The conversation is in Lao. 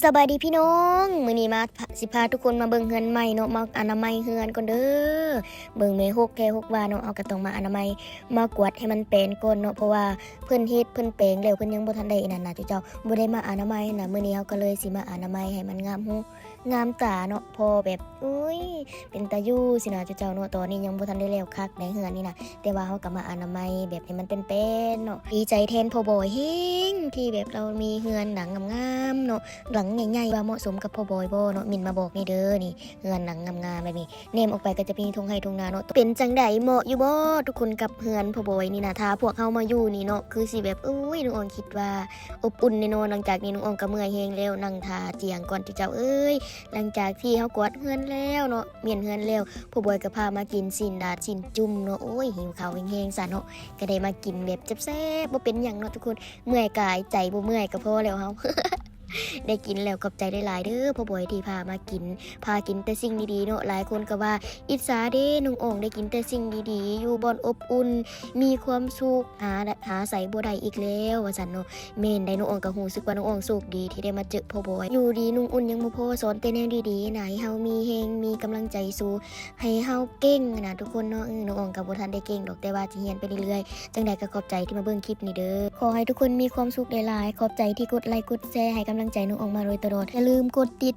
ສະບາຍດີພີ່ນ້ອງ ມື້ນີ້ມາ ຊິພາທຸກຄົນມາເບິ່ງເຮືອນໃໝ່ເນາະ ມາອະນາໄມເຮືອນກ່ອນເດີ. ເບິ່ງແມ່ ຮົກແທ້ຮົກວ່າເນາະ ເຮົາກໍຕ້ອງມາອະນາໄມ ມາກວາດໃຫ້ມັນແປນກ່ອນເນາະ ເພາະວ່າເພິ່ນເຮັດເພິ່ນແປງແລ້ວ ເພິ່ນຍັງບໍ່ທັນໄດ້ອັນນັ້ນນະ ເຈົ້າ ບໍ່ໄດ້ມາອະນາໄມນະ. ມື້ນີ້ເຮົາກໍເລີຍຊິມາອະນາໄມໃຫ້ມັນງາມຫູງາມຕາເນາະ ພໍແບບ ໂອ້ຍ ເປັນຕາຢູ່ຊີ້ນະ ເຈົ້າເນາະ. ຕອນນີ້ຍັງບໍ່ທັນໄດ້ແລ້ວຄັກໃນເຮືອນນີ້ນະ ແຕ່ວ່າເຮົາກໍມາອະນາໄມແບບໃຫ້ມັນແປນໆເນາະ. ດີໃຈແທນພໍ່ບອຍແຮງ ທີ່ແບບລາວມີເຮືອນຫຼັງງາມໆເນາະ ຫຼັງໃຫຍ່ໆ ວ່າເໝາະສົມກັບພໍ່ບອຍບໍ່ເນາະ ເມັ້ນມາບອກແດ່ເດີ. ນີ້ເຮືອນຫຼັງງາມໆແບບນີ້ ແນມອອກໄປກໍຈະມີທົ່ງໄຮ່ທົ່ງນາເນາະ. ເປັນຈັ່ງໃດ ເໝາະຢູ່ບໍ່ທຸກຄົນກັບເຮືອນພໍ່ບອຍນີ້ນະ? ຖ້າພວກເຮົາມາຢູ່ນີ້ເນາະ ຄືຊິແບບ ໂອ້ຍ ນ້ອງອອງຄິດວ່າອົບອຸ່ນແນ່ນອນ. ຫຼັງຈາກນີ້ນ້ອງອອງກໍເມື່ອຍແຮງແລ້ວ ນັ່ງຖ້າຈຽງກ່ອນເຈົ້າເອີຍ. ຫຼັງຈາກທີ່ເຮົາກວາດເຮືອນແລ້ວເນາະ ມ້ຽນເຮືອນແລ້ວ ພໍ່ບອຍກໍພາມາກິນຊີ້ນດາດຊີ້ນຈຸ່ມເນາະ. ໂອ້ຍ ຫິວເຂົ້າແຮງໆຊະເນາະ ກໍໄດ້ມາກິນແບບແຊບໆ ບໍ່ເປັນຫຍັງເນາະທຸກຄົນ ເມື່ອຍກາຍໃຈບໍ່ເມື່ອຍກໍພໍແລ້ວເຮົາ. ໄດ້ກິນແລ້ວຂອບໃຈຫຼາຍໆເດີພໍ່ບອຍທີ່ພາມາກິນ ພາກິນແຕ່ສິ່ງດີໆເນາະ. ຫຼາຍຄົນກໍວ່າອິດສາເດ້ ນ້ອງອອງໄດ້ກິນແຕ່ສິ່ງດີໆ ຢູ່ບ່ອນອົບອຸ່ນ ມີຄວາມສຸກ ຫາ ຫາໃສບໍ່ໄດ້ອີກແລ້ວ ວ່າຊັ້ນເນາະ. ແມ່ນໄດ໋ ນ້ອງອອງກໍຮູ້ສຶກວ່ານ້ອງອອງໂຊກດີທີ່ໄດ້ມາເຈີພໍ່ບອຍ ຢູ່ດີນຸ່ງອຸ່ນຍັງບໍ່ພໍ ສອນແຕ່ແນວດີໆນະ ໃຫ້ເຮົາມີແຮງມີກຳລັງໃຈສູ້ ໃຫ້ເຮົາເກັ່ງນະທຸກຄົນເນາະ. ເອີ ນ້ອງອອງກໍບໍ່ທັນໄດ້ເກັ່ງດອກ ແຕ່ວ່າຊິຮຽນໄປເລື້ອຍໆ. ຈັ່ງໃດກໍຂອບໃຈທີ່ມາເບິ່ງຄລິບນີ້ເດີ. ຂໍໃຫ້ທຸກຄົນມີຄວາມສຸກຫຼາຍໆ ຂອບໃຈທີ່ກົດໄລກົດແຊໃຫ້ກຳລັງໃຈນ້ອງອອງມາໂດຍຕະຫຼອດ. ຢ່າລືມກົດຕິດ